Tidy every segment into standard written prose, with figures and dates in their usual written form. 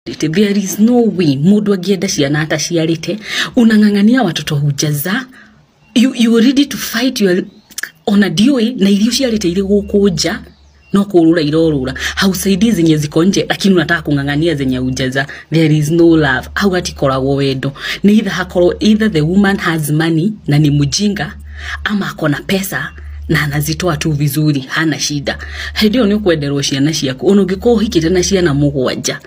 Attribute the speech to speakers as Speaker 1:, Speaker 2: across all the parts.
Speaker 1: There is no way mundu angienda ciana ataciarite. Unang'ang'ania watoto hujazaa. You are ready to fight your ona ndiũĩ na irio ciarĩte irĩ gũkũ nja no kũrũra irorũra. Hausaidii zenye ziko nje, lakini unataka kung'ang'ania zenye hujaza. There is no love. Hau hatikoragwo wendo. Ni either hakorwo either the woman has money na ni mjinga, ama akona pesa na anazitoa tu vizuri, hana shida. Hĩndĩ ĩyo nĩ ũkwenderwo ciana ciaku. Ona ũngĩkorwo ũhikĩte na ciana mũgwanja,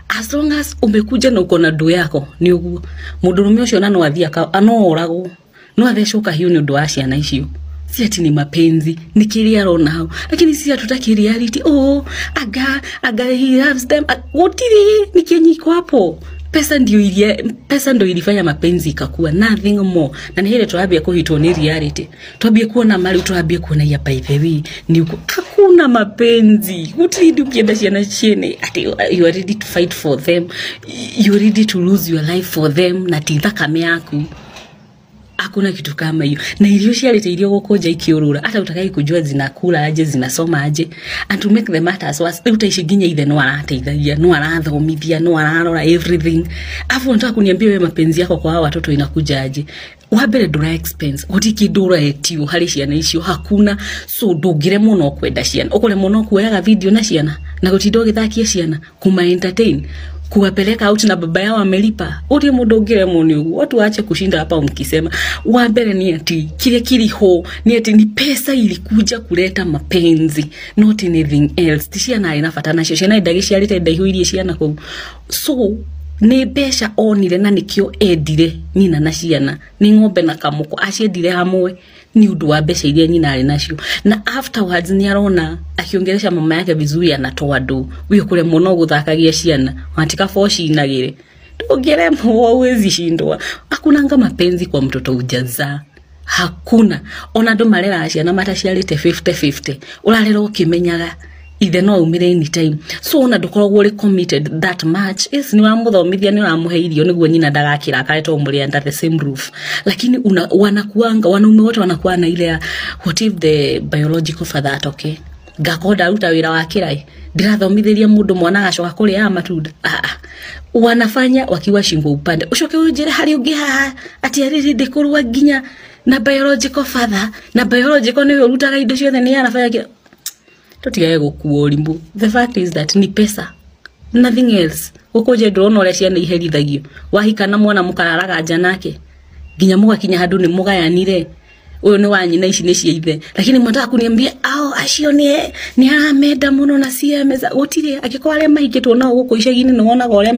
Speaker 1: as long as umekuja na uko na ndũ yako, nĩ ũguo mũndũrũme ũcio ona no athiĩ no oragwo, no athecwo kahiũ nĩ ũndũ wa ciana icio. Si ati ni mapenzi, ni kile arona hau. Lakini si hatutaki reality. Oh, aga he loves them. Gutiri ni kenyi iko hapo. Pesa ndio ilie, pesa ndio ilifanya mapenzi ikakuwa, nothing more. Na ni ile tuambie kuhitwo ni reality. Tuambie kuona mali, tuambie kuona ya by the way ni uko. Hakuna mapenzi. Gutiri ndio ukienda ciana ciene ati you are ready to fight for them. You are ready to lose your life for them na ti thakame yaku. Hakuna kitu kama hiyo. Na irio ciarĩte irio gũkũ nja ikiũrũra, hata utakai kujua zinakula aje, zinasoma aje. And to make the matters worse, rĩu ta ici nginya ithe no arateithagia, no arathomithia, no ararora everything. Afu unataka kuniambia wewe mapenzi yako kwa hawa watoto inakuja aje? Wa mbere ndũra expense, gũtirĩ kĩndũ ũretio harĩ ciana icio, hakuna. So ndũngĩremwo no kwenda ciana, ũkũremwo no kuoyaga video na ciana na gũtinda ũgĩthakia ciana, kuma entertain, kuwapeleka out na baba yao amelipa. Uri mundu ungiremwo ni uguo. Watu waache kushinda hapa mkisema. Wa mbere ni ati kile kiliho ni ati ni pesa ilikuja kuleta mapenzi, not anything else. Ti ciana ina bata nacio, ciana ndagiciarite ndaihuirie ciana kuu. So ni mbeca onire na nikio endire nyina na ciana, ni ng'ombe na kamuko aciendire hamwe ni undu wa mbeca iria nyina arĩ nacio. Na afterwards ni arona akiongelesha mama yake vizuri, anatoa ndu uyo kule muno guthakagia ciana watika focinagire. Ndũngĩremwo, huwezi shindwa. Hakunanga mapenzi kwa mtoto hujazaa, hakuna. Ona andu marera ciana mataciarĩte 50-50, ũrarera ũkĩmenyaga ithe no aumire anytime. So ona ndũkoragwo ũrĩ committed that much. Yes, ni ũramũthomithia, ni ũramũhe irio nĩguo nyina ndagakĩrakare tondũ mũrĩ under the same roof. Lakini wanakuanga, wanaume wote wanakuwa na ile ya what if the biological father atoke, ngakorwo ndaruta wĩra wa kĩraĩ, ndĩrathomithĩria mũndũ mwana agacoka kũrĩa matunda. Wanafanya wakiwa shingo upande. Ucoke ũnjĩre harĩ ũngĩ haha atĩ arĩrĩ ndĩkũrũa nginya na biological father, na biological nĩwe ũrutaga indo ciothe, nĩ anafanya kila. Tutigage gũkuo ũrimũ. The fact is that ni pesa, nothing else. Gũkũ nje ndũrona ũrĩa ciana iherithagio. Wahika na mwana mũkararaga nja nake nginya mũgakinya handũ nĩ mũgayanire, ũyũ nĩ wa nyina, ici nĩ cia ithe. Lakini mwataka kuniambia ao acio nĩ aramenda mũno na ciameza. Gũtirĩ. Angĩkorwo arĩa mahikĩtwo nao gũkũ icagi-inĩ nĩ wonaga ũrĩa